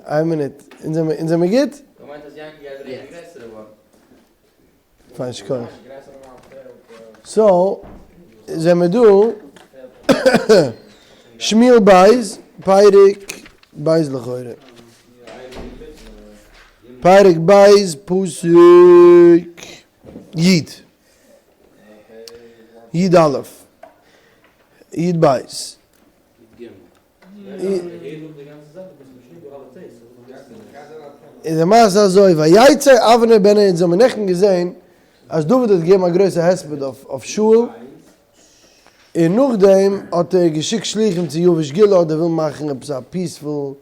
איין מינוט, אונז זעמיר גוט? פיין שכוח. so, זעמיר דא, שמואל בית, פרק בית לכאורה. פרק בית פסוק י'. י א. י בית. איז די מעשה אזוי, ויצא אבנר בן נר, אונז האבן נעכטן געזען אז דוד האט געגעבן א גרויסע הספד אויף שאול, און נאכדעם האט ער געשיקט שלוחים צו יבש גלעד, ער וויל מאכן עפעס א peaceful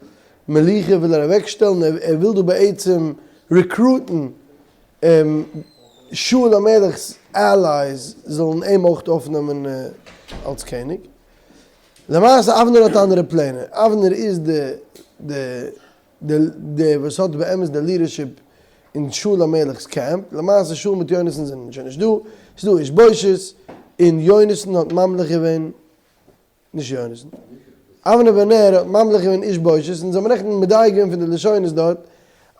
מלוכה וויל ער אוועקשטעלן, ער וויל דא בעצם recruit ן שאול המלך'ס allies זאלן אים אויך אויפנעמען אלס קעניג. למעשה אבנר האט אנדערע פלענער, אבנר איז די די די די וואס האט באמת די leadership אין שאול המלך'ס קעמפ, למעשה שאול מיט יונתן זענען שוין נישט דא, ס'איז דא איש בושת, און יונתן האט ממליך געווען, נישט יונתן, אבנר בן נר האט ממליך געווען איש בושת, אונז האבן נעכטן מדייק געווען פון די לשונות דארט,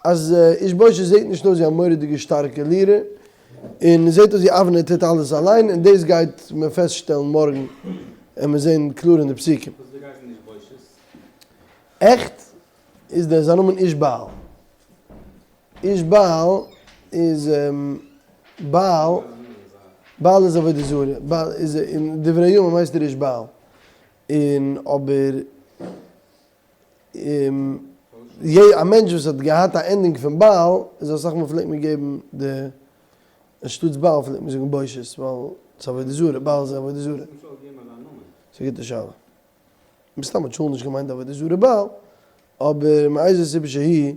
אז איש בושת זעט נישט אויס ווי א מורא'דיגע שטארקע leader, און זעט אויס ווי אבנר טוט אלעס אליין, און דאס גייט מען פעסטשטעלן מארגן, און מיר זעהן קלאר אין די פסוקים. וואס איז געהייסן איש בושת? עכט איז דער זיין נאמען איש בעל. איש בעל איז בעל, בעל איז עבודה זרה, בעל איז אין דברי הימים הייסט ער איש בעל, און אבער א מענטש וואס האט געהאט א ending פון בעל איז אסאך מאל פלעגט מען געבן די אנשטאטס בעל פלעגט מען זאגן בושת ווייל ס'איז עבודה זרה, בעל איז עבודה זרה. ס'איז א גוטע שאלה. מסתם האט שאול נישט געמיינט עבודה זרה בעל, אבער מאיזה סיבה שהיא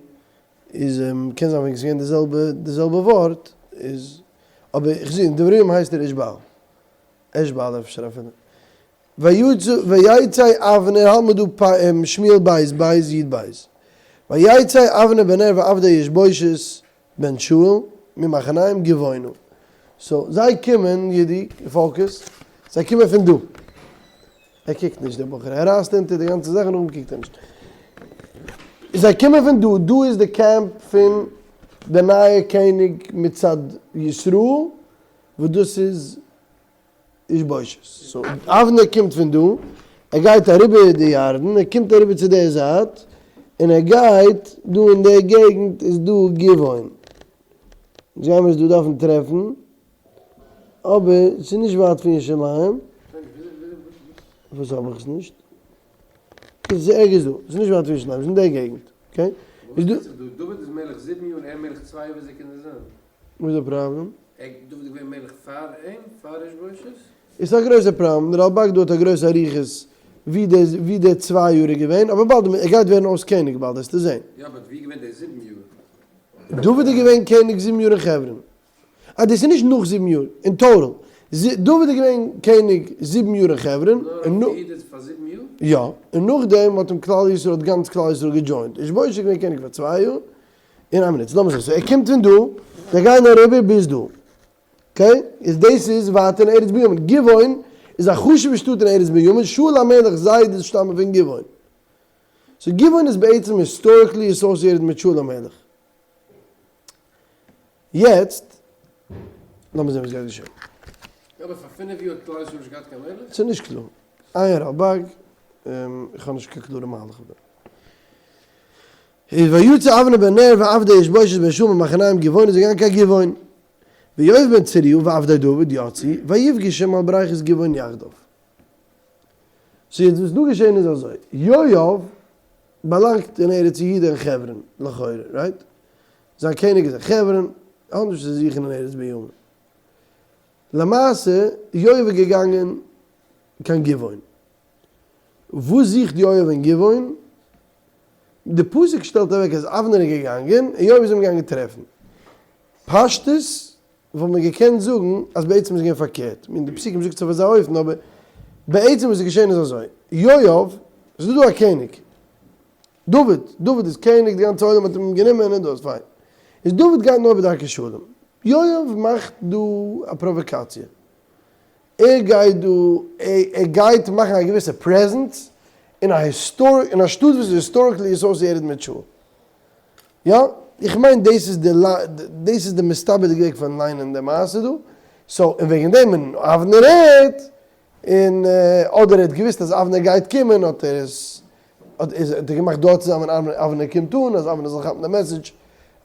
איז קען זיין וועגן ס'איז געווען די זעלבע די זעלבע ווארט איז אבער איך זעה אין דברי הימים הייסט ער איש בעל. אש בעל אפשר אפילו. ויצא אבנר האלט מען דא פ שמואל בית בית י בית. ויצא אבנר בן נר ועבדי איש בושת בן שאול ממחניים גבעונה. so זיי קומען יודי focus, זיי קומען פון דא. ער קוקט נישט דער בחור, ער רייסט אונטער די גאנצע זאך און נאכדעם קוקט ער נישט. זיי קומען פון דא, דא איז די קעמפ פון די נייע קעניג מצד ישראל, וואס דאס איז איש בושת. so אבנר קומט פון דא, ער גייט אריבער די ירדן, ער קומט אריבער צו די זייט, און ער גייט דא אין די געגנט איז דא גבעון. אונז גיימיר עס דא דארפן טרעפן, אבער ס'איז נישט ווייט פון ירושלים. וואס האב איך עס נישט? ס'איז ערגעץ דא, ס'איז נישט ווייט פון ירושלים, ס'איז אין די געגנט. okay? איז דא. דוד איז מלך זיבן יאר און ער מלך צוויי יאר וויאזוי קען דאס זיין? וואס איז די פראבלעם? דוד איז געווען מלך פאר אים? פאר איש בושת? איז א גרויסע פראבלעם, דער רלבג דא האט א גרויסע אריכות ווי די ווי די צוויי יאר איז געווען, אבער באלד ער גייט ווערן אויס קעניג באלד וועסטו זען. יא but ווי איז געווען די זיבן יאר? דוד איז געווען קעניג זיבן יאר אין חברון. אה דאס איז נישט נאך זיבן יאר, אין total. דוד איז געווען קעניג זיבן יאר אין חברון, און נאר אויף יהודה פאר זיבן יאר? יא, און נאכדעם האט אים כלל ישראל האט גאנץ כלל ישראל גע join ט. איש בושת איז געווען קעניג פאר צוויי יאר, אין איין מינוט, לאמיר זען, so ער קומט פון דא, זיי גייען אריבער ביז דא, okay? איז דאס איז ווייטער אין ארץ בנימין, גבעון איז א חשוב'ע שטאט אין ארץ בנימין, שאול המלך זיידעס שטאמען פון גבעון. so גבעון איז בעצם historically associated מיט שאול המלך. יעצט, לאמיר זען וואס גייט געשען. יא אבער פאר פינף יאר האט כלל ישראל נישט געהאט קיין מלך? ס'איז נישט קלאר. עיין רלבג, איך האב נישט קיין קלארע מהלך אויף דעם. איז ויצא אבנר בן נר ועבדי איש בושת בן שאול ממחניים גבעונה איז געגאנגען קיין גבעון. ויואב בן צרויה ועבדי דוד יצאו ויפגשום על ברכת גבעון יחדיו. so יעצט וואס דא געשען איז אזוי, יואב באלאנגט אין ארץ יהודה אין חברון לכאורה, right? זיין קעניג איז אין חברון, ער האט נישט וואס צו זוכן אין ארץ בנימין. למעשה יואב איז געגאנגען קיין גבעון. וואס זוכט יואב אין גבעון? די פסוק שטעלט אוועק אז אבנר איז געגאנגען און יואב איז אים געגאנגען טרעפן. פשטות וואלט מען געקענט זאגן אז בעצם איז געווען פארקערט, אין די פסוקים זאגט עס אויף אזא אופן, אבער בעצם וואס איז געשען איז אזוי, יואב, עס איז דא דא א קעניג, דוד, דוד איז קעניג, די גאנצע עולם האט אים גענומען און דאס, פיין. איז דוד גייט נאר בדרכי שלום. יואב מאכט דא א פראוואקאציע. ער גייט דא, ער גייט מאכן א געוויסע presence אין א historic, אין א שטאט וואס איז historically associated מיט שאול. יא, איך מיין דאס איז די דאס איז די מסתבר'דיגע וועג פון ליינען די מעשה דא, so און וועגן דעם ווען אבנר הערט, און אדער ער האט געוואוסט אז אבנר גייט קומען האט ער עס האט ער געמאכט דארט צוזאמען ווען אבנר קומט אן אז אבנר זאל כאפן די message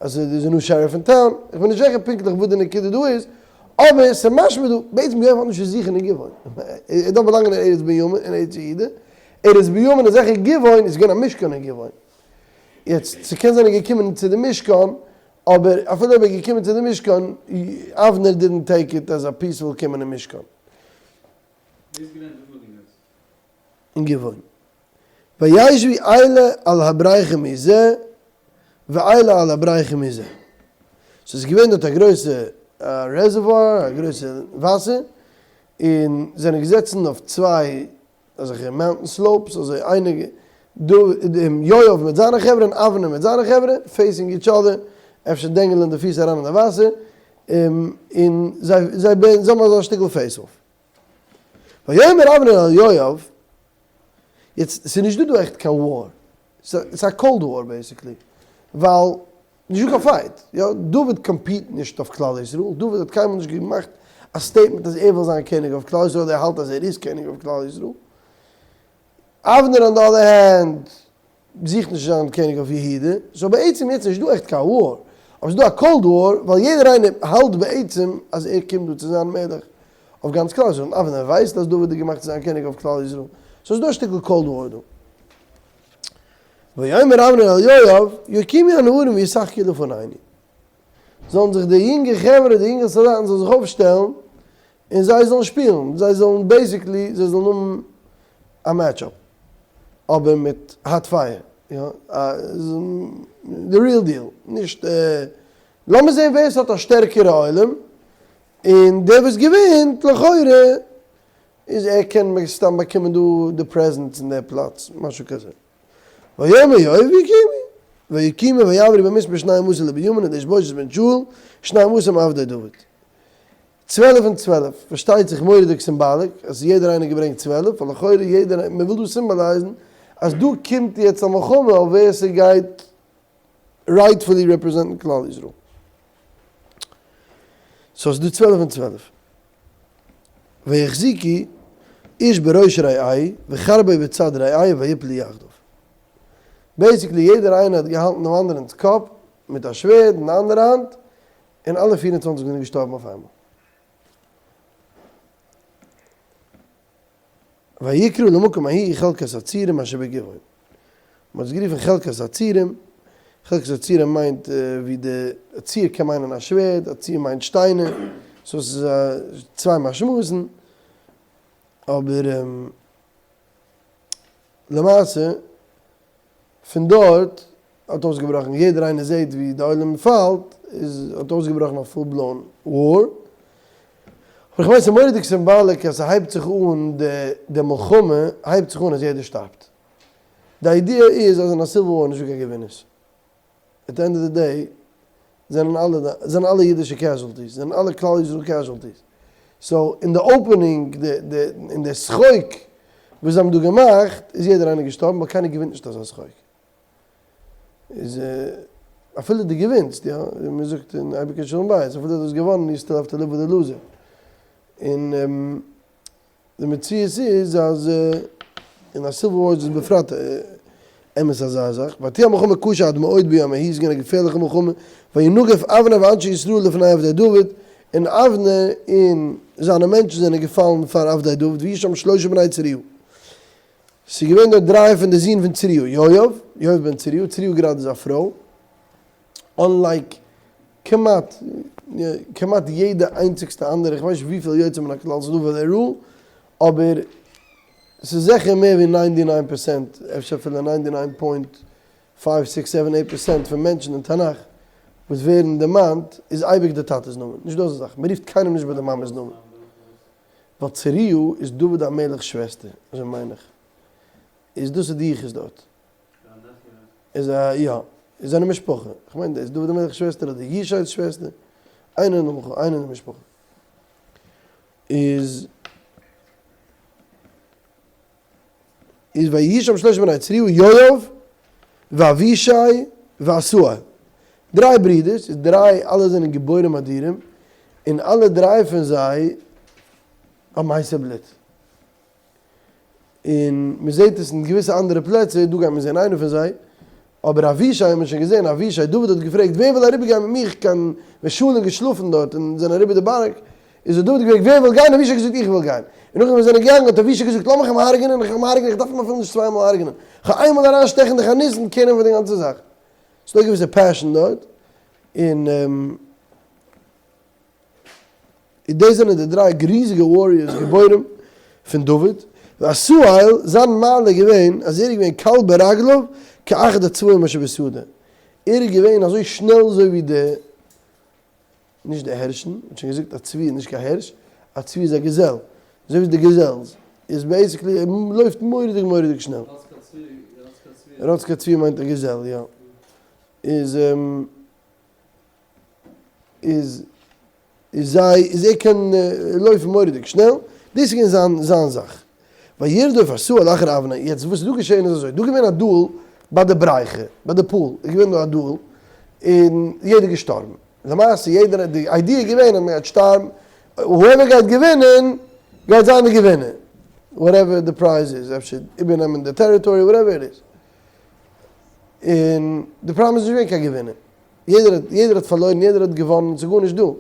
אז עס איז א new sheriff אין town, איך בין נישט זיכער פונקטליך וואס די נקודה דא איז, אבער ס'איז משמע דא, בעצם יואב האט נישט צו זוכן אין גבעון, ער דארף באלאנגען אין ארץ בנימין אין ארץ יהודה, ארץ בנימין איז זיכער גבעון, איז געווען א משכן אין גבעון, יעצט ס'קען זיין ער איז געקומען צו די משכן, אבער אפילו אויב ער איז געקומען צו די משכן, אבנר didn't take it as a peaceful קומען אין משכן. ווי איז געווען דוד און יואב? אין גבעון. וישבו אלה על הבריכה מזה ואלה על הבריכה מזה. ס'איז געווען דארט א גרויסע reservoir, א גרויסע וואסער, און זענען געזעצן אויף צוויי אזעלכע mountain slopes, אזוי איינער יואב מיט זיינע חברה און אבנר מיט זיינע חברה, facing each other, אפשר דענגלען די פיס אריין אין די וואסער, און זיי זיי האבן אזא שטיקל face off. ויאמר אבנר אל יואב, יעצט ס'איז נישט דא דא עכט קיין war, ס'איז א cold war basically, ווייל נישט דא קיין fight, יא, דוד compete נישט אויף כלל ישראל, דוד האט קיינמאל נישט געמאכט א statement אז ער וויל זיין קעניג אויף כלל ישראל אדער ער האלט אז ער איז קעניג אויף כלל ישראל, אבנר on the other hand זוכט נישט צו זיין קעניג אויף יהודה, so בעצם יעצט איז נישט דא עכט קיין war, אבער ס'איז דא א cold war ווייל יעדער איינער האלט בעצם אז ער קומט דא צו זיין מלך אויף גאנץ כלל ישראל, און אבנר ווייסט אז דוד איז געמאכט צו זיין קעניג אויף כלל ישראל, so ס'איז דא א שטיקל cold war דא. ויאמר אבנר אל יואב, יקומו הנערים וישחקו לפנינו. זאלן זיך די יונגע חברה, די יונגע סאלדאטן זאלן זיך אויפשטעלן, און זיי זאלן שפילן, זיי זאלן basically, זיי זאלן האבן א match-up, אבער מיט hot fire, יא, די real deal, נישט, לאמיר זען ווער ס'האט א שטערקערע עולם, און דער וואס געווינט, לכאורה, איז ער קען מסתם באקומען דא די presence אין די פלאץ, משהו כזה. ויאמר יואב יקומו, ויקומו ויעברו במספר שנים עשר לבנימין וליש בושת בן שאול, שנים עשר מעבדי דוד. 12 און 12, פארשטייט זיך מורא'דיג symbolic, אז יעדער איינער געברענגט 12, ווייל לכאורה יעדער, מען וויל דא symbolize ן אז דא קומט יעצט א מלחמה אויף ווער ס'גייט rightfully represent ן כלל ישראל. so ס'איז דא 12 און 12. ויחזיקו איש בראש רעהו וחרבו בצד רעהו ויפלו יחדיו. basically יעדער איינער האט געהאלטן דעם אנדערענס קאפ מיט א שווערד אין די אנדערע האנט, און אלע 24 זענען געשטארבן אויף איינמאל. ויקרא למקום ההוא חלקת הצורים אשר בגבעון. מען האט עס גערופן חלקת הצורים, חלקת הצורים מיינט ווי די צור קען מיינען א שווערד, א צור מיינט שטיינער, so עס איז צוויי משמעות'ן, אבער למעשה פון דארט האט אויסגעבראכן, יעדער איינער זעט ווי די עולם פאלט, איז האט אויסגעבראכן א full blown war, אבער איך מיין ס'איז מורא'דיג symbolic אז ס'הייבט זיך אן די די מלחמה הייבט זיך אן אז יעדער שטארבט. די idea איז אז אין א civil war נישטא קיין געווינערס. at the end of the day זענען אלע זענען אלע אידישע casualties, זענען אלע כלל ישראל casualties. so אין די opening די די אין די שחוק וואס זיי האבן דא געמאכט איז יעדער איינער געשטארבן ווייל קיינער געווינט נישט אזא שחוק. איז אפילו דו געווינסט, יא, ווי מען זאגט אין אייביגע שלום בית, אפילו דו האסט געוואנען, you still have to live with the loser. און די מציאות איז אז אין א civil war איז בפרט אמת אזא זאך, ותהי המלחמה קשה עד מאוד ביום ההוא, איז געווען א געפערליכע מלחמה, וינגף אבנר ואנשי ישראל לפני עבדי דוד, און אבנר און זיינע מענטשן זענען געפאלן פאר עבדי דוד, ויהיו שם שלשה בני צרויה. ס'איז געווען דארט דריי פון די זין פון צרויה, יואב, יואב בן צרויה, צרויה גראדע איז א פרוי, unlike כמעט, כמעט יעדע איינציגסטע אנדערע, איך ווייס נישט וויפיל יוצא מן הכלל ס'איז דא פאר די rule, אבער ס'איז זיכער מער ווי ninety nine percent, אפשר אפילו ninety nine point five six seven eight percent פון מענטשן אין תנך וואס ווערן דערמאנט איז אייביג די טאטע'ס נאמען, נישט דא אזא זאך, מ'רופט קיינעם נישט ביי די מאמע'ס נאמען. ווייל צרויה איז דוד המלך'ס שוועסטער, אזוי מיין איך, איז דאס איז די יחוס דארט. איז א יא, איז זיינע משפחה, איך מיין דאס, דוד המלך'ס שוועסטער אדער ישיי'ס שוועסטער, איינער אין די איינער אין די משפחה. איז איז ויהי שם שלשה בני צרויה, יואב, ואבישי, ועשהאל. דריי ברידערס, איז דריי, אלע זענען גיבורים אדירים, און אלע דריי פון זיי האבן הייסע בלוט. און מען זעט עס אין געוויסע אנדערע פלעצער, דא גייט מען זען איינער פון זיי, אבער אבישי האט מען שוין געזען, אבישי, דוד האט געפרעגט ווער וויל אריבער גיין מיט מיך קיין, ווען שאול איז געשלאפן דארט און זענען אריבער די בארג, איז האט דוד געפרעגט ווער וויל גיין, אבישי האט געזאגט איך וויל גיין, און נאכדעם ווען זיי זענען געגאנגען האט אבישי געזאגט לאמיך אים הרג'נען, איך וועל אים הרג'נען, איך דארף אים אפילו נישט צוויי מאל הרג'נען, איך וועל איינמאל אריין שטעכן די חנית און קערן פאר די גאנצע זאך. ס'איז דא א געוויסע passion דארט, און. און דאס זענען די דריי ריזיגע warriors גיבורים פון דוד, ועשהאל, זיין מעלה איז געווען אז ער איז געווען קל ברגליו כאחד הצבאים אשר בשדה, ער איז געווען אזוי שנעל אזוי ווי די, נישט די הערשן, מען האט שוין געזאגט א צבי איז נישט קיין הערש, א צבי איז א געזעל, אזוי ווי די gazelles, איז basically ער לויפט מורא'דיג מורא'דיג שנעל. רץ כצבי מיינט א געזעל, יא. איז. איז איז זיי איז ער קען לויפן מורא'דיג שנעל, דאס איז געווען זיין זיין זאך. וירדוף עשהאל אחר אבנר, יעצט וואס איז דא געשען איז אזוי, דא געווען א duel ביי די בריכה, ביי די pool איז געווען דא א duel, און יעדער איז געשטארבן, למעשה יעדער די idea איז געווען אז מען גייט שטארבן, whoever גייט געווינען גייט זיין די געווינער, whatever די prize איז, אפשר איבערנעמען די territory, whatever it is, און די פראבלעם איז נישט געווען קיין געווינער. יעדער האט יעדער האט פארלוירן יעדער האט געוואנען ס'איז גארנישט דא, און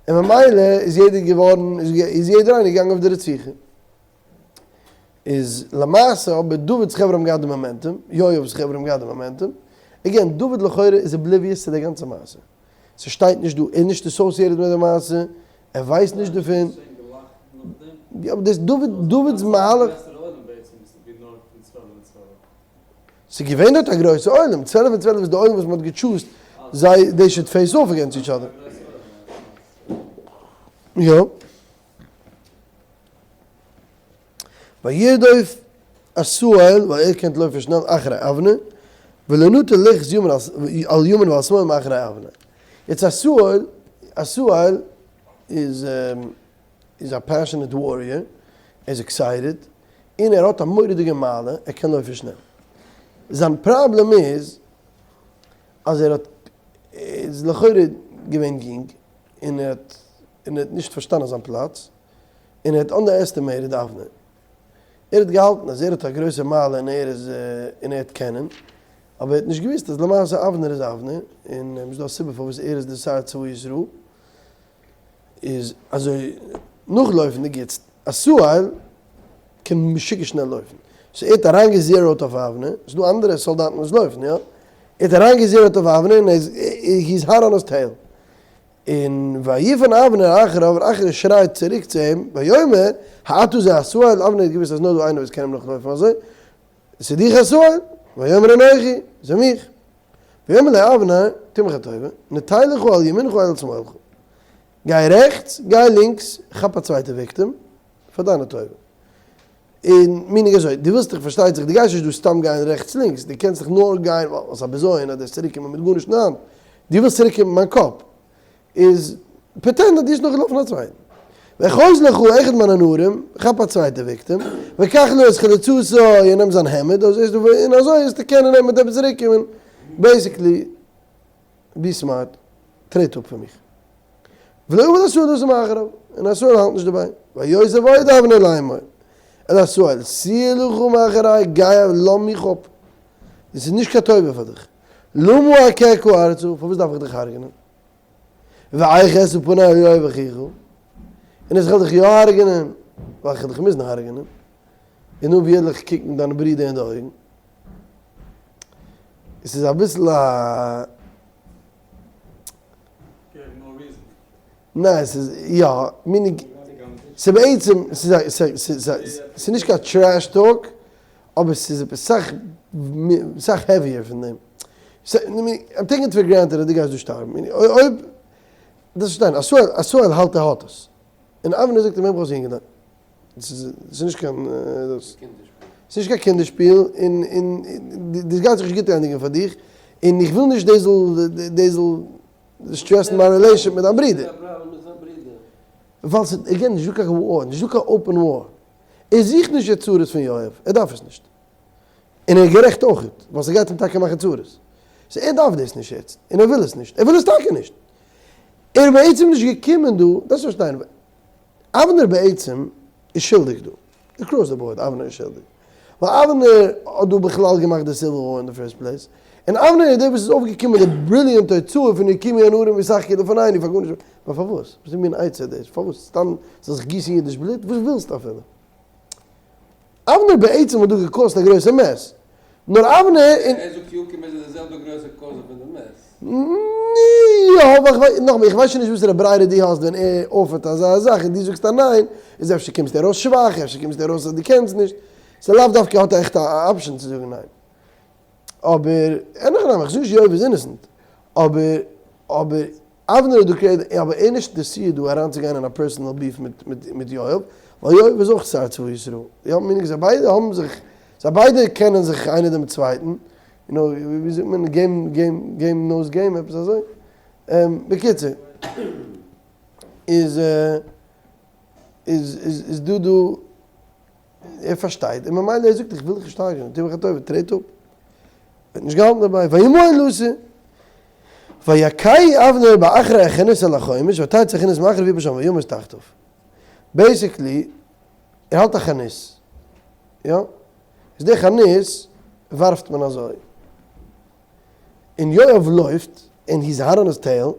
ממילא איז יעדער געווארן איז יעדער איינער געגאנגען אויף די רציחה. איז למעשה אבער דוד'ס חברה האבן געהאט די momentum, יואב'ס חברה האבן געהאט די momentum, again דוד לכאורה איז oblivious צו די גאנצע מעשה, ס'שטייט נישט דא, ער איז נישט associated מיט די מעשה, ער ווייסט נישט דערפון. יא אבער דאס דוד דוד'ס מהלך. ס'איז געווען דארט א גרויסע עולם, 12 און 12 איז די עולם וואס מ'האט געטשוזט זיי they should face off against each other. יא. וירדוף עשהאל, ווייל ער קען לויפן שנעל אחרי אבנר, ולא נטה לכס ימין על ימין ועל שמאל מאחרי אבנר. יעצט עשהאל, עשהאל איז איז א passionate warrior, ער איז excited, און ער האט א מורא'דיגע מעלה, ער קען לויפן שנעל. זיין פראבלעם איז אז ער האט איז לכאורה געווען יונג, און ער האט און ער האט נישט פארשטאנען זיין פלאץ, און ער האט underestimated אבנר. ער האט געהאלטן אז ער האט א גרויסע מעלה און ער איז און ער וועט קענען, אבער ער האט נישט געוואוסט אז למעשה אבנר איז אבנר, און ס'איז דא א סיבה פארוואס ער איז דער שר צבא ישראל. איז אזוי נאכלויפנדיג יעצט עשהאל קען משוגע שנעל לויפן, so ער האט אריינגעזיראוט אויף אבנר, ס'איז דא אנדערע סאלדאטן וואס לויפן יא, ער האט אריינגעזיראוט אויף אבנר און ער איז he is hot on his tail, און ויפן אבנר אחריו און אחר שרייט צוריק צו אים ויאמר האתה זה עשהאל, אבנר האט געוואוסט אז נאר דא איינער וואס קען אים נאכלויפן אזוי, ס'איז דיך עשהאל, ויאמר אנכי, ס'איז מיך. ויאמר לו אבנר, טו מיך א טובה, נטה לך אל ימינך אל שמאלך. גיי רעכטס, גיי לינקס, כאפ א צווייטע victim, פאר דיינע טובה. און meaning אזוי, דו ווילסט דאך פארשטייט זיך, דו גייסט נישט דא סתם גיין רעכטס לינקס, דו קענסט דאך נאר גיין, ווייל ס'איז א בזיון אז דו וועסט צוריקקומען מיט גארנישט אין האנט. דו ווילסט צוריקקומען מיט מיין קאפ. איז pretend אז דו האסט נאכגעלאפן א צווייטן. ואחוז לך אחד מן הנערים, כאפ א צווייטע victim, וקח לו את חלוצתו, און נעם זיין העמד, און אזוי וועסטו קענען אים מיט עפעס צוריקקומען. basically, be smart, טרעט אפ פון מיך. ולא אבל עשהאל לשוב מאחריו, און עשהאל האלט נישט דערביי. ויוסף עוד אבנר לאמור אל עשהאל, סור לך מאחרי, גיי לאז מיך אפ. דאס איז נישט קיין טובה פאר דיך. למה אככה ארצה, פארוואס דארף איך דיך הרג'נען? ואיך אשא פני אל יואב אחיך, און אז איך וועל דיך יא הרג'נען, ווייל איך וועל דיך מוזן הרג'נען, און נו ווי וועל איך קוקן דיינע ברידער אין די אויגן? עס איז אביסל א. ניין עס איז יא, meaning, ס'איז בעצם, ס'איז נישט קיין trash talk, אבער ס'איז עפעס סאך סאך heavier פון דעם. I'm taking it for granted אז דו גייסט דא שטארבן. אויב, דארפסט פארשטיין, עשהאל האלט ער האט עס. און אבנר זאגט אים הער אויס יונגעלע, ס'איז נישט קיין דאס. ס'איז נישט קיין קינדער שפיל, און און דאס גייט זיך נישט גוט ענדיגן פאר דיך, און איך וויל נישט דאס זאל דאס זאל סטרעסן מיין relationship מיט דיין ברודער. ווייל ס'איז again נישטא קיין war, נישטא קיין open war. ער זוכט נישט די צרות פון יואב, ער דארף עס נישט. און ער איז גערעכט אויך, ווייל ס'גייט אים טאקע מאכן צרות. So ער דארף דאס נישט יעצט, און ער וויל עס נישט, ער וויל עס טאקע נישט. ער איז בעצם נישט געקומען דא, דארפסט פארשטיין, אבנר בעצם איז שולדיג דא, across the board אבנר איז שולדיג, ווייל אבנר האט דא בכלל געמאכט די civil war אין די first place, און אבנר איז דער וואס איז אויפגעקומען מיט די brilliant הוצאה פון יקימו הנערים וישחקו לפנינו פאר גארנישט, ווייל פארוואס? וואס איז מין עצה דאס? פארוואס? סתם זאל זיך גיסן אידיש בלוט? וואס ווילסטו אפילו? אבנר בעצם האט דא געקאסט א גרויסע mess, נאר אבנר און. ער זאגט יקום איז ער די זעלבע גרויסע causer פון די mess. יא, אבער איך נאכמער, איך ווייס שוין נישט וואסערע ברירה דו האסט ווען ער offer ט אזא זאך און דו זאגסט א ניין, איז אפשר קומסטו ארויס שוואך, אפשר קומסטו ארויס אז דו קענסט נישט, ס'איז לאו דווקא האט א עכטע option צו זאגן ניין. אבער, אין הכי נמי, איך זאג נישט יואב איז innocent, אבער, אבער אבנר איז דא קרעדיט, אבער ער נישט אינטערעסירט דא אריינצוגיין אין א personal beef מיט יואב, ווייל יואב איז אויך שר צבא ישראל, יא, meaning זיי ביידע האבן זיך, זיי ביידע קענען זיך איינער דעם צווייטן, יו נאו, ווי זאגט מען, game, game, game knows game, עפעס אזוי. בקיצור, איז, איז, איז דא דא, ער פארשטייט, און ממילא ער זאגט איך וויל דיך נישט הרג'נען, טו מיך א טובה, טרעט אפ. ער האט נישט געהאלטן דערביי, וימאן לתור. ויכהו אבנר באחרי החנית אל החומש, ותצא החנית מאחריו ויפול שם וימת תחתיו. Basically, ער האלט א חנית. יא? איז די חנית ווארפט מען אזוי. און יואב לויפט, און he's hot on his tail,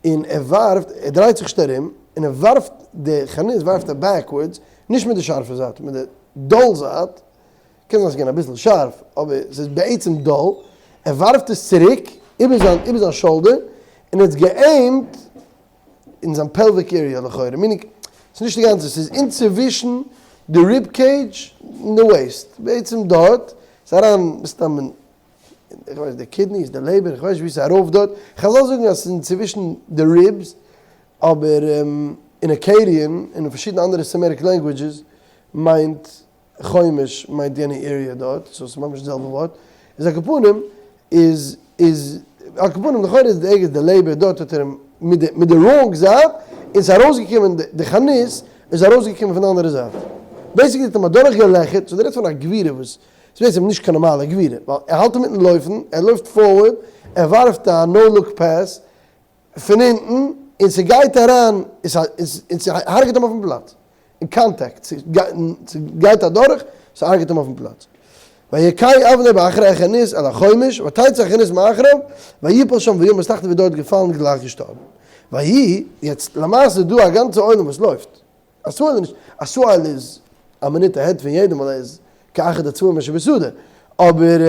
און ער ווארפט, ער דרייט זיך נישט ארום, און ער ווארפט די חנית ווארפט ער backwards, נישט מיט די שארפע זייט, מיט די dull זייט, קען זיין ס'איז געווען אביסל שארף, אבער ס'איז בעצם dull, ער ווארפט עס צוריק איבער זיין איבער זיין shoulder, און ער האט עס גע aim ט אין זיין pelvic area לכאורה, meaning ס'איז נישט די גאנצע, ס'איז אינצווישן די rib cage און די waist, בעצם דארט, ס'איז אריין מסתם אין איך ווייס די kidneys, די לעבער, איך ווייס נישט ווי ס'איז ארויף דארט, חזל זאגן אז ס'איז אינצווישן די ribs, אבער אין Akkadian און אין פארשידענע אנדערע Semitic languages מיינט חומש מיינט יענע area דארט, so ס'איז ממש די זעלבע ווארט, איז על כל פנים איז איז על כל פנים לכאורה איז די ערגעץ די לעבער דארט האט ער אים מיט די מיט די wrong זייט און ס'איז ארויסגעקומען די חנית איז ארויסגעקומען פון די אנדערע זייט basically האט אים אדורך געלעכערט, so דו רעדסט פון א גבירה וואס איז בעצם נישט קיין נארמאלע גבירה ווייל ער האלט אינמיטן לויפן ער לויפט forward ער ווארפט א no look pass פון אונטן און ס'גייט אריין און ס'הרג'ט אים אויפן פלאץ, אין contact, ס'גייט אדורך, ס'הרג'ט אים אויפן פלאץ. ויכהו אבנר באחרי החנית אל החומש, ותצא החנית מאחריו, ויפל שם וימת תחתיו איז דארט געפאלן גלייך געשטארבן. ויהי, יעצט למעשה איז דא א גאנצע עולם וואס לויפט, עשהאל איז נישט, עשהאל איז א מינוט ahead פון יעדעם ווייל ער איז כאחד הצבאים אשר בשדה, אבער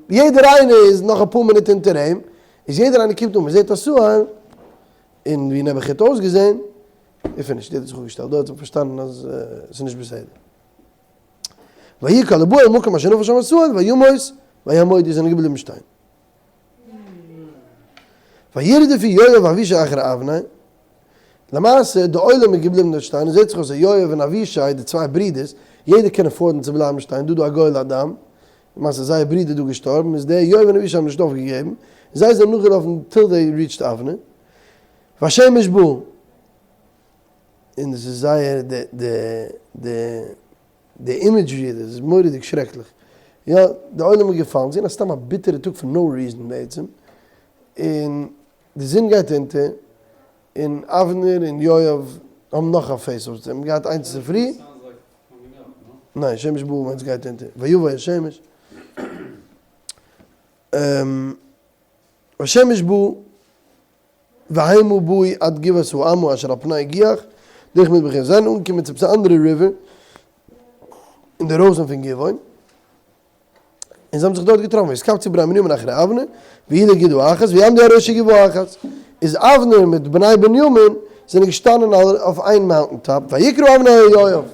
יעדער איינער איז נאך אפאר מינוט אונטער אים, איז יעדער איינער קומט אן מען זעט עשהאל, און ווי נעבעך האט אויסגעזען, איז finished, יעדער האט זיך אפגעשטעלט, דא האט זיך פארשטאנען אז עס איז נישט בסדר. ויהי כל הבא אל מקום אשר נפל שם עשהאל וימות ויעמודו זענען געבליבן שטיין. וירדפו יואב ואבישי אחרי אבנר, למעשה די עולם איז געבליבן דארט שטיין, עס זעט זיך אויס אז יואב און אבישי די צוויי ברידערס, יעדער קען afford ן צו בלייבן שטיין, דא דא א גואל הדם, למעשה איז זייער ברודער דא געשטארבן, איז די יואב און אבישי האבן נישט אויפגעגעבן, און זיי זענען נאכגעלאפן till they reached אבנר, והשמש באה, און עס איז זייער די די די די imagery דאס איז מורא'דיג שרעקליך. יא, די עולם איז געפאלן, ס'איז געווען א סתם א ביטערע טאג for no reason בעצם, און די זון גייט אונטער, און אבנר און יואב האבן נאך א face off, זיי האבן געהאט איינס צופרי, ניין, שמש באה מיינט ס'גייט אונטער, ויבא השמש, והשמש באה. והמה באו עד גבעת האמה אשר על פני גיח, דרך מדבר חברון. זיי זענען אנגעקומען צו עפעס א אנדערע river אין די רויזן פון גבעון, און זיי האבן זיך דארט געטראפן, ויתקבצו בני בנימין אחרי אבנר, ויהיו לגדעה אחת, ויעמדו על ראשי גבעה אחת. איז אבנר מיט בני בנימין זענען געשטאנען אויף איין mountain top, ויקרא אבנר אל יואב,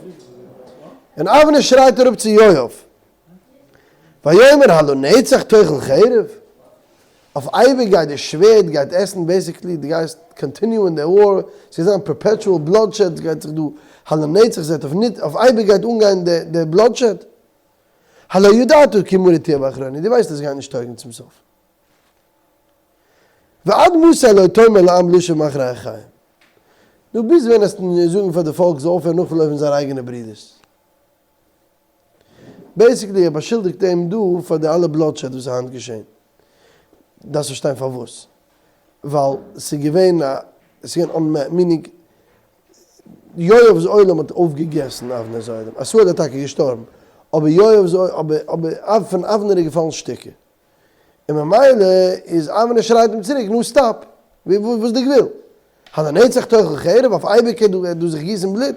און אבנר שרייט אראפ צו יואב, ויאמר הלנצח תאכל חרב? אויף אייביג גייט די שווערד גייט עסן basically די גייסט continue ען די war, ס'גייט זיין perpetual bloodshed גייט זיך דא הלנצח זעט אויף ניט אויף אייביג גייט אנגיין די די bloodshed? הלא ידעת כי מרה תהיה באחרינו די ווייסט אז ס'גייט נישט טויגן צום סוף. ועד מתי לא תאמר לעם לשוב מאחרי אחיהם? נו ביז ווען עסטו זאגן פאר די פאלק זאל אויפהערן נאכלויפן זייערע אייגענע ברודערס? Basically ער באשולדיגט אים דא פאר די אלע bloodshed וואס איז היינט געשען. דארפסט פארשטיין פארוואס, ווייל ס'איז געווען א, ס'איז געווען אן meaning, יואב'ס עולם האט אויפגעגעסן אבנר'ס עולם, עשהאל איז טאקע געשטארבן, אבער יואב'ס אבער פון אבנר איז געפאלן שטיקער, און ממילא איז אבנר שרייט אים צוריק, נו stop, וואס איז די גבול? הלנצח תאכל חרב, אויף אייביג וועט דא זיך גיסן בלוט?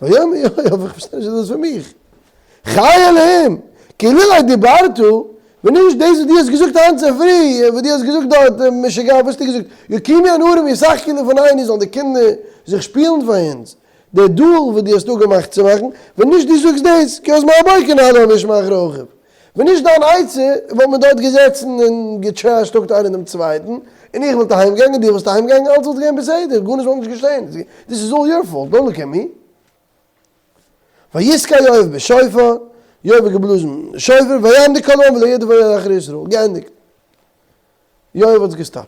ויאמר יואב, איך פארשטיי נישט וואס דאס פון מיך. חי אלהים, כי אילולא דיברת, ווען נישט דאס וואס דו האסט געזאגט היינט צופרי, וואס דו האסט געזאגט דארט, משוגע, וואס האסטו געזאגט, יקומו הנערים וישחקו לפנינו, זאלן די קינדער זיך שפילן פאר אונז, דער duel וואס דו האסט אפגעמאכט צו מאכן, ווען נישט דו זאגסט דאס, כי אז מהבוקר נעלה המשמר אחרי אחיו. ווען נישט דיין עצה, וואלט מען דארט געזעצן און גע trash talked איינער דעם צווייטן, און איך וואלט אהיים געגאנגען, דו וואלסט אהיים געגאנגען, אלעס וואלט געווען בסדר, גארנישט וואלט נישט געשען, this is all your fault, don't look at me. ויתקע יואב בשופר, יואב האט געבלאזן שופר, ויעמדו כל העם ולא ירדפו אחרי ישראל, געענדיגט. יואב האט עס געסטאפט.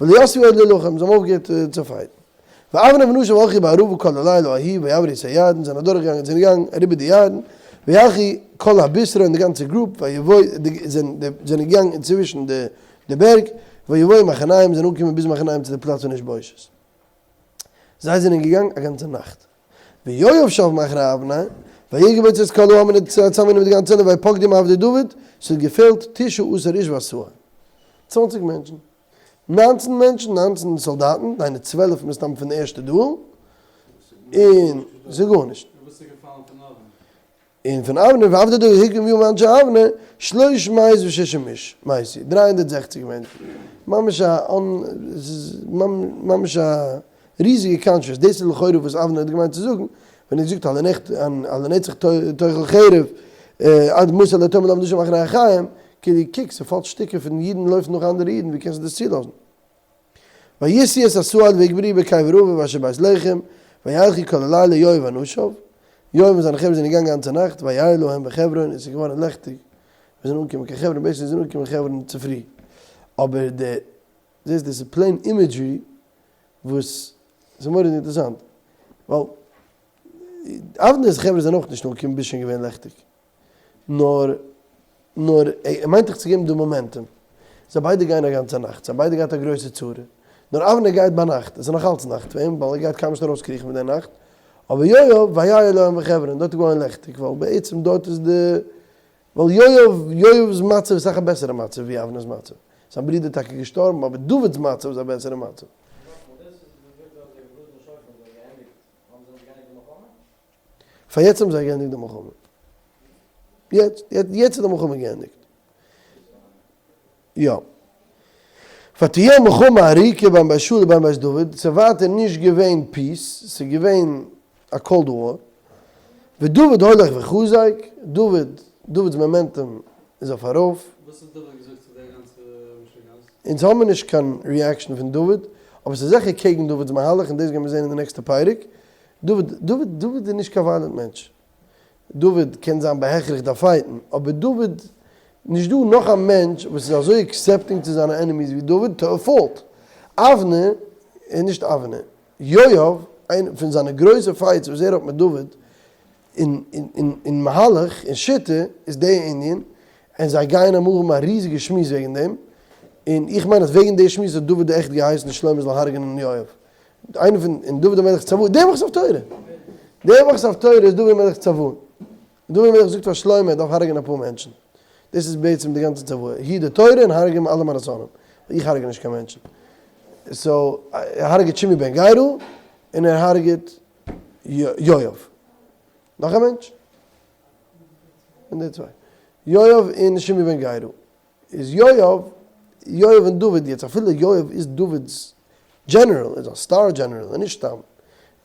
ולא יספו עוד להילחם, זיי האבן אויפגעהערט צו fight ן. ואבנר ואנשיו הלכו בערבה כל הלילה ההוא ויעברו את הירדן, זענען אדורכגעגאנגען, זענען געגאנגען אריבער די ירדן, וילכו כל הבתרה און די גאנצע group, ויבואו, זענען געגאנגען אינצווישן די בערג, ויבואו מחניים, זענען אנגעקומען ביז מחניים צו די פלאץ פון איש בושת. זיי זענען געגאנגען א גאנצע נאכט. ויואב שב מאחרי אבנר, ויקבץ את כל העם און האט צוזאמגענומען די גאנצע עולם ויפקדום עבדי דוד, ס'האט געפעלט תשעה עשר איש ועשהאל. צוואנציג מענטשן. ניינצן מענטשן, ניינצן סאלדאטן, דהיינו 12 מסתם פון די ערשטע duel, און ס'איז גארנישט. און פון אבנר ועבדי דוד הוקמו בימים אנשי אבנר שלוש מאות וששים איש, מייסי, 360 מענטשן, ממש א ממש א ריזיגע קאנטראסט, דאס איז לכאורה וואס אבנר האט געמיינט צו זאגן ווען ער האט געזאגט הלנצח תאכל חרב עד מתי לא תאמר לעם לשוב אחרי אחיהם, כאילו קוק ס'פאלט שטיקער פון אידן לויפן נאך אנדערע אידן ווי קענסטו דאס צולאזן? וישאו את עשהאל ויקברוהו בקבר אביו אשר בית לחם, וילכו כל הלילה יואב ואנשיו, יואב און זיינע חברה זענען געגאנגען גאנצע נאכט, וירא להם בחברון, און עס איז געווארן לעכטיג, ווען זיי זענען אנגעקומען קיין חברון, בעצם זיי זענען אנגעקומען חברון צופרי, אבער די, זעסט דאס איז plain imagery וואס איז מורא'דיג אינטערעסאנט, ווייל אבנר'ס חברה זענען אויך נישט אנגעקומען ביז שוין געווען לעכטיג. נאר נאר ער מיינט דאך צו געבן די momentum. זיי ביידע גייען א גאנצע נאכט, זיי ביידע געהאט א גרויסע צרה. נאר אבנר גייט ביינאכט, עס איז נאך אלץ נאכט פאר אים, ווייל ער גייט קיינמאל נישט ארויסקריכן פון די נאכט. אבער יואב, וירא להם בחברון, דארט איז געווארן לעכטיג, ווייל בעצם דארט איז די, ווייל יואב, יואב'ס מצב איז אסאך א בעסערע מצב ווי אבנר'ס מצב. זיין ברודער איז טאקע געשטארבן, אבער דוד'ס מצב איז א בעסערע מצב. פאר יעצט האבן זיי געענדיגט די מלחמה. יעצט, יעצט איז די מלחמה געענדיגט. יא. ותהיה מלחמה ארוכה בין בית שאול ובין בית דוד, ס'איז ווייטער נישט געווען peace, ס'איז געווען א cold war. ודוד הולך וחזק, דוד, דוד'ס momentum איז אויף ארויף. וואס האט דוד געזאגט צו די גאנצע משוגעת? אונז האמיר נישט קיין reaction פון דוד, אבער ס'איז זיכער קעגן דוד'ס מהלך און דאס גיימיר זעהן אין די נעקסטע פרק. דוד, דוד, דוד איז נישט קיין violent מענטש. דוד קען זיין בהכרח דארף fight ן, אבער דוד, נישט דא נאך א מענטש וואס איז אזוי accepting צו זיינע enemies ווי דוד, to a fault. אבנר, נישט אבנר, יואב, איינע פון זיינע גרויסע fights וואס ער האט מיט דוד, אין אין מהלך, אין שיטה, איז די ענין, און זיי גייען אמאל האבן א ריזיגע שמועס וועגן דעם, און איך מיין אז וועגן די שמועס האט דוד עכט געהייסן שלמה זאל הרג'נען יואב. איינער פון און דוד המלך צוואה, די וואך'ס הפטורה! די וואך'ס הפטורה איז דוד המלך צוואה. דוד המלך זאגט פאר שלמה ער דארף הרג'ענען אפאר מענטשן. דאס איז בעצם די גאנצע צוואה. היט די תורה און הרג'ע אלע מיינע שונאים. איך הרג'ע נישט קיין מענטשן. so, ער הרג'עט שמעי בן גרא, און ער הרג'עט יואב. נאך א מענטש? און די צוויי. יואב און שמעי בן גרא. איז יואב, יואב און דוד יעצט אפילו יואב איז דוד'ס general, איז א star general, און נישט סתם,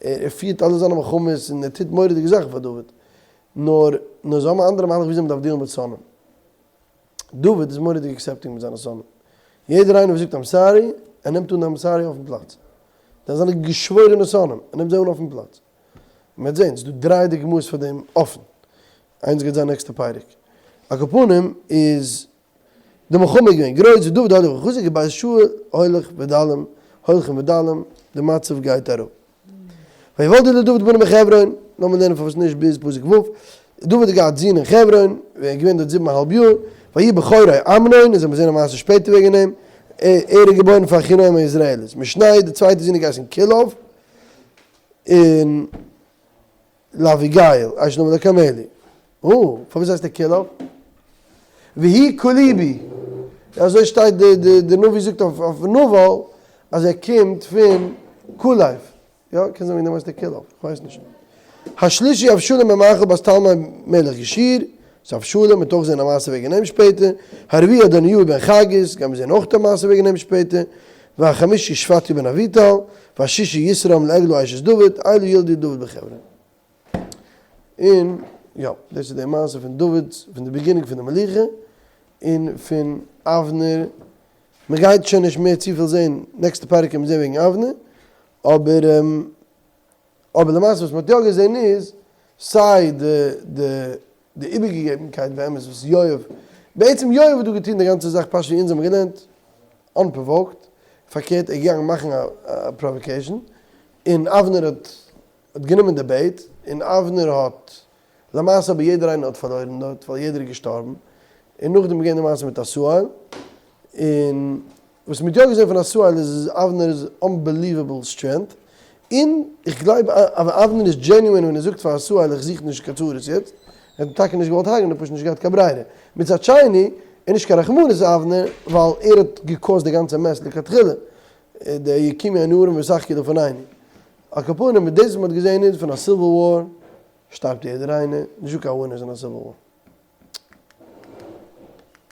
ער פירט אלע זיינע מלחמות און ער טוט מורא'דיגע זאכן פאר דוד, נאר נאר זיי האבן א אנדערע מהלך וויאזוי מ'דארף deal ן מיט שונאים. דוד איז מורא'דיג accepting מיט זיינע שונאים. יעדער איינער וואס זאגט I'm sorry, ער נעמט אן די I'm sorry אויפן פלאץ. דאס זענען געשוואוירענע שונאים, ער נעמט זיי אן אויפן פלאץ. מ'וועט זען, ס'איז דא דריי דוגמאות פאר דעם אפן. איינס גייט זיין נעקסטע פרק. על כל פנים איז די מלחמה געווען גרויס ודוד הולך וחזק ובית שאול הולך ודלים הולכים ודלים די מצב גייט אראפ. ויולדו לדוד בנים בחברון, לאמיר לערנען פארוואס נישט ביז פסוק ו', דוד האט געהאט זין אין חברון, ער איז געווען דארט זיבן א האלב יאר, ויהי בכורו אמנון, אונז וועלן זען א מעשה שפעטער וועגן אים, ער איז געבוירן פאר אחינועם היזרעאלית. משנהו, די צווייטע זון איז געהייסן כלאב, און לאביגיל, אשת נבל הכרמלי. אה, פארוואס הייסט ער כלאב? והוא כלובי. אזוי שטייט די די נביא זאגט אויף נבל אז ער קומט פון כלב. יא, קען זיין וועגן דעם הייסט ער כלאב, כ'ווייס נישט. השלישי אבשלום בן מעכה בת תלמי מלך גשור, ס'איז אבשלום, מ'וועט אויך זען א מעשה וועגן אים שפעטער. הרביעי אדוניהו בן חגית, גיימיר זען אויך א מעשה וועגן אים שפעטער. והחמישי שפטיה בן אביטל, והשישי יתרעם לעגלה אשת דוד, אלו ילדו דוד בחברון. און יא, דאס איז די מעשה פון דוד, פון די beginning פון די מלוכה, און פון אבנר, מען גייט שוין נישט מער צופיל זען, נעקסטע פרק קען מען זען וועגן אבנר, אבער אבער למעשה וואס מען האט יא געזען איז, סיי די די די איבערגעגעבנקייט באמת וואס יואב, בעצם יואב האט דא געטון די גאנצע זאך פשוט ווי אונז האבן געלערנט, unprovoked, פארקערט ער איז געגאנגען מאכן א provocation, און אבנר האט האט גענומען די bait, און אבנר האט, למעשה אבער יעדער איינער האט פארלוירן דארט, ווייל יעדער איז געשטארבן, און נאכדעם איז געווען די מעשה מיט עשהאל, און וואס מ'האט יא געזען פון עשהאל איז אז אבנר איז unbelievable strength, און איך גלייב אז אבנר איז genuine ווען ער זאגט פאר עשהאל איך זוך נישט קיין צרות יעצט, ער האט אים טאקע נישט געוואלט הרג'נען פשוט נישט געהאט קיין ברירה, מצד שני איז נישט קיין רחמנות אבנר ווייל ער האט גע cause ט די גאנצע mess לכתחילה, די יקומו הנערים וישחקו לפנינו. על כל פנים מיט דאס וואס מ'האט געזען איז פון א civil war שטארבט יעדער איינער, נישטא קיין winners אין א civil war.